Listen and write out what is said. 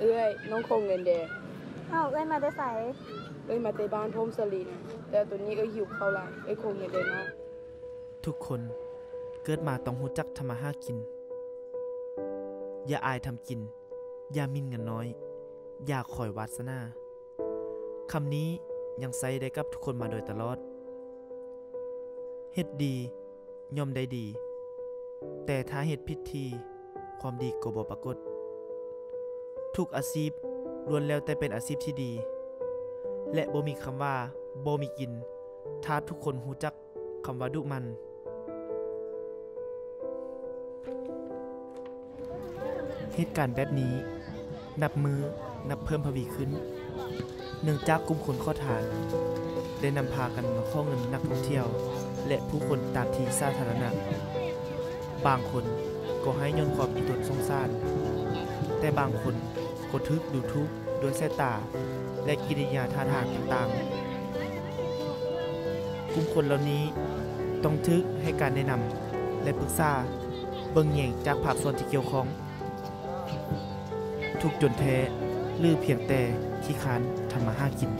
ເອື້ອຍ, ນ້ອງຂໍເງິນແດ່. ອ້າວ, ເອື້ອຍມາແຕ່ໃສ? ເອື້ອຍມາແຕ່ບ້ານພົມສາລີນະ, ແຕ່ຕອນນີ້ເອື້ອຍຫິວເຂົ້າຫຼາຍ, ເອື້ອຍຂໍເງິນແດ່ເນາະ. ທຸກຄົນເກີດມາຕ້ອງຮູ້ຈັກທຳມາຫາກິນ. ຢ່າອາຍທຳກິນ, ຢ່າໝິ່ນເງິນນ້ອຍ, ຢ່າຄອຍວາສະໜາ. ຄຳນີ້ຍັງໃຊ້ໄດ້ກັບທຸກຄົນມາໂດຍຕະຫຼອດ. ເຮັດດີ ຍ່ອມໄດ້ດີ, ແຕ່ຖ້າເຮັດຜິດທີ່, ຄວາມດີກໍບໍ່ປາກົດ. ທຸກອາຊີບລ້ວນແລ້ວແຕ່ເປັນອາຊີບທີ່ດີ, ແລະ ບໍ່ມີຄຳວ່າບໍ່ມີກິນ, ຖ້າທຸກຄົນຮູ້ຈັກຄຳວ່າດຸໝັ່ນ. ເຫດການແບບນີ້ນັບມື້ນັບເພີ່ມທະວີຂຶ້ນ, ເນື່ອງຈາກກຸ່ມຄົນຂໍທານໄດ້ນຳພາກັນມາຂໍເງິນນັກທ່ອງທ່ຽວ ແລະ ຜູ້ຄົນຕາມທີ່ສາທາລະນະ. ບາງຄົນກໍໃຫ້ຍ້ອນຄວາມອີ່ຕົນສົງສານ, ແຕ່ບາງຄົນກໍຖືກດູຖູກດ້ວຍສາຍຕາ ແລະ ກິລິຍາທ່າທາງຕ່າງໆ. ກຸ່ມຄົນເຫຼົ່ານີ້ຕ້ອງຖືກໃຫ້ການແນະນຳ ແລະ ປຶກສາເບິ່ງແຍງຈາກພາກສ່ວນທີ່ກ່ຽວຂ້ອງ. ທຸກຈົນແທ້ ຫຼື ພຽງແຕ່ຂີ້ຄ້ານທຳມາຫາກິນ.